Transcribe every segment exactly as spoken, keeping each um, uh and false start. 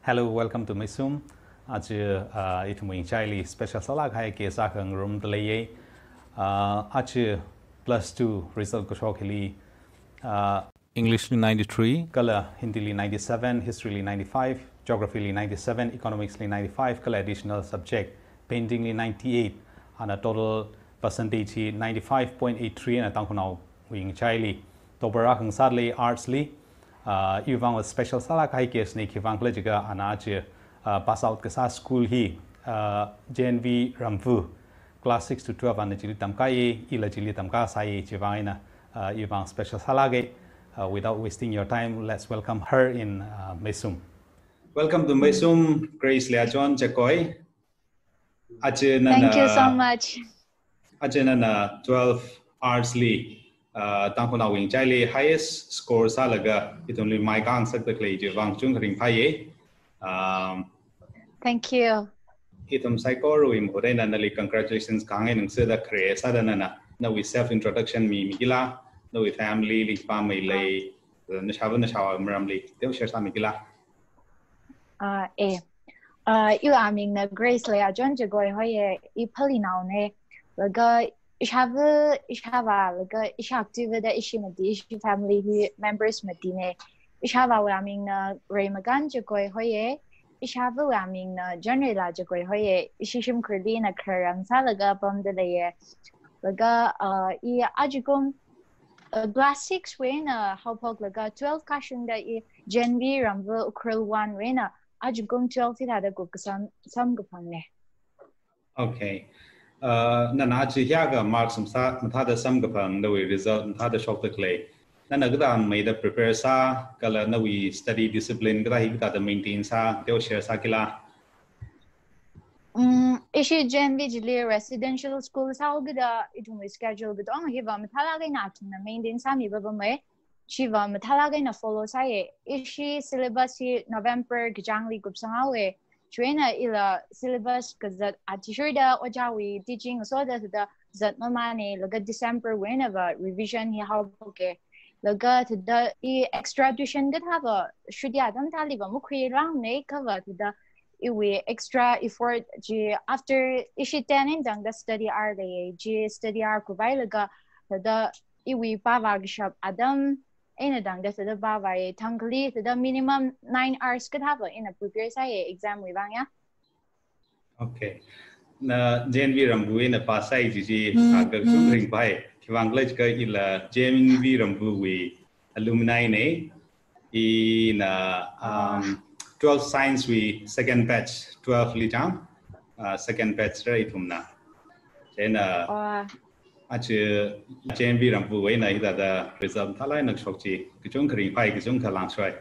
Hello, welcome to Meisum. Aja, uh, ithumwui ngachaili special sālāk kahai guest akha ngarumda leiya. Uh, aja plus two result kashok hili, uh, English li ninety-three, kala Hindi li ninety-seven, History li ninety-five, Geography li ninety-seven, Economics li ninety-five, kala additional subject Painting li ninety-eight. Ana total percentage hi ninety-five point eight three na Tangkhulnaowui ngachaili topper akha ngasāda lei Arts li. Uh, iwui vang special sālāk kahai guest na, khiwuivang khala jiakha ana aja, uh, pass out kasā school hi, uh, J N V Ramvu, class six to twelve ana chili tamkāya, ila chili tamkāsāya, chiwui vang eina, uh, iwui vang special sālāka. Uh, without wasting your time, let's welcome her in, uh, Meisum. Welcome to Meisum, Grace Leiyajon Jagoi. Aja nana, thank you so much. Aja nana twelve Arts li, uh, Tangkhulnaowui ngachaili highest score sālaga ithumli mai khangasakda khalei chiwui vang kachungkha ringphāya. Um, thank you. Ithum saikorawui mahut eina nali congratulations kahāng eina ngasāda, khare sāda nana nawui self introduction mi, mikila, nawui family li khipā mei lei, nashāva nashāvā maramli teokha share sāmikila. Ah, eh. Ah, iwui amingna Grace Leiyajon Jagoi hoya, i Phaleenaona. Laga ishāva, ishāvā, laga ishaktivada ishi mati, ishi family hi members matina. Ishāvāwui amingna Reimagan Jagoi hoya, ishāvāwui amingna Janreila Jagoi hoya, ishi shimkhurli ina kharar ngasālaga pamda leiya. Laga, ah, i ajakum, uh, class six wui eina haophoklaga twelve kashungda i J N V Ramvu Ukhrul one wui eina ajakum twelve hithāda kupkasam samkaphangna. Okay. Uh, nana aja hiyākha marks masā mathāda samkaphang, nawui result mathāda shokda khalei, nana kathāmeida prepare sā, kala nawui study discipline kathā hi kathāda maintain sā, teokha share sākila. Mm, ishi J N V chili residential school sāhaokida ithumwui schedule katonga hiva mathālāk eina athumna maintain sāmipapamma. Chiva mathālāk eina follow sāya. Ishi syllabus hi November kachāngli kupsanghaowa. Chieina ila syllabus kazat athishurda ojāwui teaching ngasoda thāda zat mamāna, laga December wui einava revision hi haophoka. Laga thāda i extra tuition kathāva shutya atam thāliva makhuirangmana, kava thāda iwui extra effort chi after ishi ten eina tangda study hour leiya, chi study hour khuivailaga thāda iwui pāvā kashap atam eina tangda thāda pāvāya, thangkhali thāda minimum nine hours kathāva ina prepare sāya exam wui vang ya. Okay. Na J N V Ramvu eina pass sāi kaji chi, ah, kachungkha ringphāya. Khiwuivang khala jiakha ila J N V Ramvuwui alumni na. Ina, um, twelve Science wui second batch, twelve li chang, uh, second batch ra ithumna. Chieina, oh, aja J N V Ramvuwui eina hithāda result mathālāk eina kashok chi kachungkha ringphāya, kachungkha lāngshoi.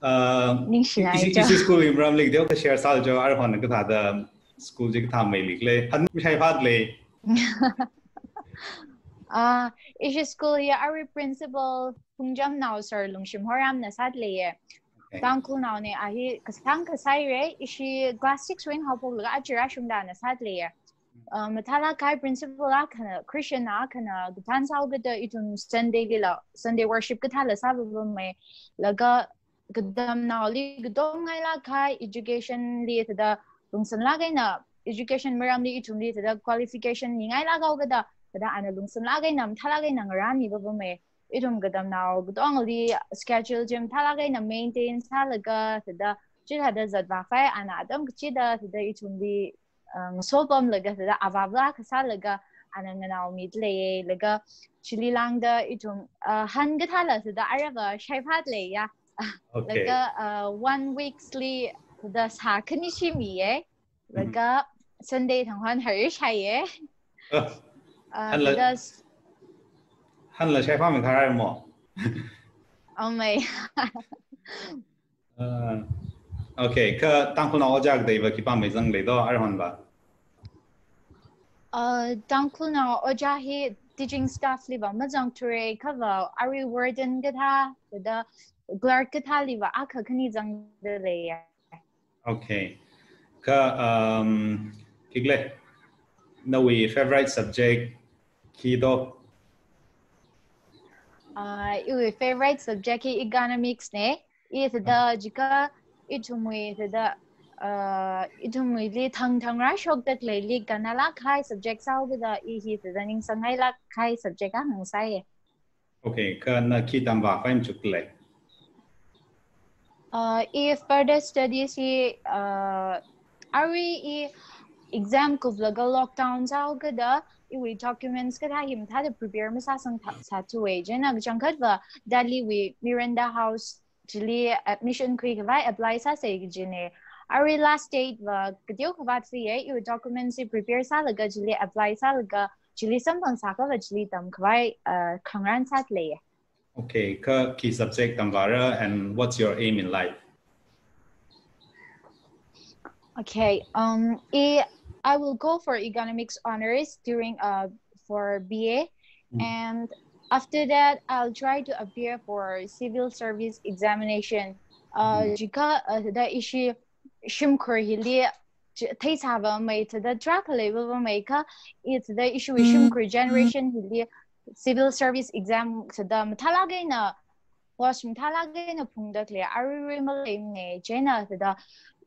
Uh, ningshilāka. Ishi, ishi school wui maramli teokha share sālu jo, aruihon kathāda school chi kathāmeili khala, han mashaiphāda lei. Ah, ishi school hi arui principal Phungjamnao Sir Lungshim Horamna sāda leiya. Okay. Tangkhulnaona, a hi kasāng kasā haira, ishi class six wui eina haophoklaga aja rāshungda ana sāda leiya. Uh, mathālāk kahai principal akhana, Christian akhana, kathān sāhaokida ithum Sunday lila, Sunday worship kathāla sāpapamma. Laga katamnaoli katonga ngailāk kahai education li thāda lungsanlāk eina, education maramli ithumli thāda qualification mingailāk haokida, thāda ana lungsanlāk eina, mathālāk eina ngarānmipapamma. Ithum katamnao katongali schedule chi mathālāk eina maintain sālaga thāda, chithāda zatvākhavai ana atam kachida thāda ithumli, uh, ngasopamlaga thāda avāva kasālaga ana nganaomida leiya, laga chili lāngda ithum, uh, han kathāla thāda aruiva shaiphāda leiya. Okay. Laga, uh, one weeks li thāda sā khani shimiya. Mhm. Laga Sunday thang hon harshaiya. Uh, uh, hanla, thāda s- hanla shaiphāmi kharai mo? Oh my. Uh, okay, kha Tangkhulnao ojā kateiva khipā mei zangli do, aruihonva? Uh, Tangkhulnao ojā hi teaching staff liva mazangthura, khava arui warden kathā, thāda clerk kathāliva akha khani zangda leiya. Okay. Kha, um, khikhala, nawui favorite subject khi do? Uh, iwui favorite subject hi economics na. I thāda jiakha ithumwui thāda, uh, ithumwuili thangthang rāshokda khaleili kannalāk kahai subject sāhaokida i hi thāda ningsāngailāk kahai subject akha ngasāya. Okay, kha na khi tamvākhavai machuk lei? Uh, i further studies hi, uh, arui i exam kuplaga lockdown sāhaokida iwui documents kathā hi mathāda prepare masāsang thā, sāthuwa. Chieina kachangkhatva Delhi wui Miranda House chili admission khuikhavai apply sāsa kajina. Arui last date va kateokha vāthuiya, iwui documents hi prepare sālaga chili apply sālaga chili samphang sākha va chili tamkhavai, uh, khangarān sāda leiya. Okay, kha khi subject tamvāra and what's your aim in life? Okay, um, I, I will go for economics honors during, uh, for B A, Mm. and after that, I'll try to appear for civil service examination. Uh, Mm. Chikha, uh, thāda ishi shimkhur hili ch-, theisāvāmei, thāda tarākha leivāmei kha, i thāda ishiwui shimkhur generation hili civil service exam thāda mathālāk eina, post mathālāk eina phungda khalei aruirui maleimana. Chieina thāda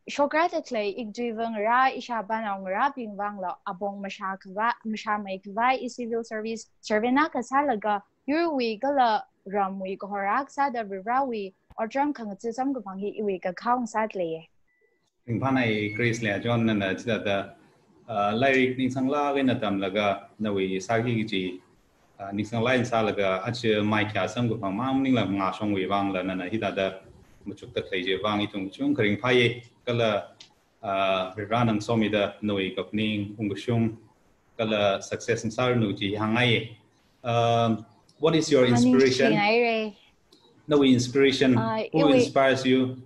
shokrāda khalei ikachiwui vang ngarā, ishāvānao ngarābing vangla apong mashākhavai, mashāmeikhavai i civil service servant akha sālaga yurwui kala ramwui kahor akha sāda Varivarāwui otram khangatha samkaphang hi iwui kakhao ngasāda leiya. Ringphānai Grace le John, nana chithāda, uh, lairik ningsānglāk eina tamlaga nawui sāki kaji, uh, ningsānglāk eina sālaga aja maikhya samkaphang mang maningla mangāshongwui vangla nana hithāda machukda khalei chiwui vang ithum kachungkha ringphāya. Kala, uh, Varivarāna ngasomida nawui kaphaning, ungkashung, kala success ngasāranu chi hāngngaiya. Um, what is your Ah, inspiration? Ningshinaira. Nawui inspiration, Uh, who iwui inspires you?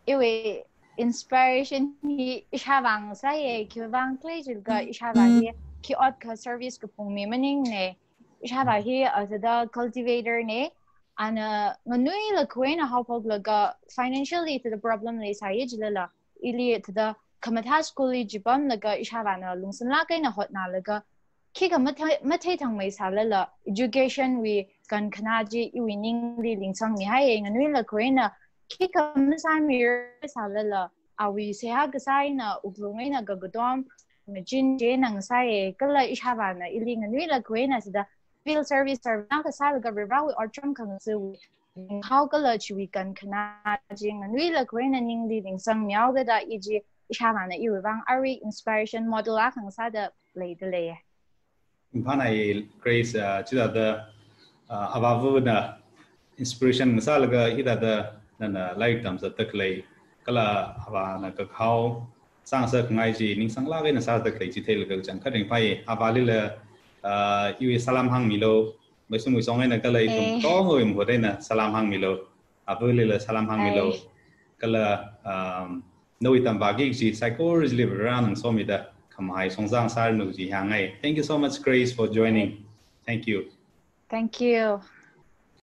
Iwui inspiration hi ishāvā ngasāya, khiwui vang khala jilaga ishāvā hi khi ot kha service kaphungmi maningmana. Ishāvā hi, uh, thāda cultivator na. Ana nganuilakha eina haophoklaga financially thāda problem leisāya jilala, ili thāda khamathā school li chipamlaga ishāvāna lungsanlāk eina hotnālaga khikha mathei, matheithangmei sālala education wui kankhanā chi iwui ningli lingsangmihaiya. Nganuilakha eina khikha masāmira sālala awui seihā kasā eina wuklung eina kakatom machuk chi ngasāya. Kala ishāvāna ili nganuilakha eina sāda civil service servant akha sālaga Varivarāwui otram khangathawui ringhao kala chiwui kankhanā chi nganuilakha eina ningli lingsangmihaokida i chi ishāvāna iwui vang arui inspiration model akha ngasāda leida leiya. Ringphānai Grace, uh, chithāda, uh, avāvana inspiration ngasālaga hithāda nana lairik tamzatda khalei, kala avāna kakhao sāngasakngai chi ningsānglāk eina sāda khalei chi theilaga kachangkhat ringphāya. Avālila, uh, iwui salam hāngmilu, Meisumwui song eina kala ithum Eh. katongawui mahut eina salam hāngmilu. Avālila salam hāngmilu. Ai. Kala, um, nawui tamvāki kaji saikora chili Varivarāna ngasomida khamahai shongza ngasāranu chi hāngngai. Thank you so much, Grace, for joining. Thank you. Thank you.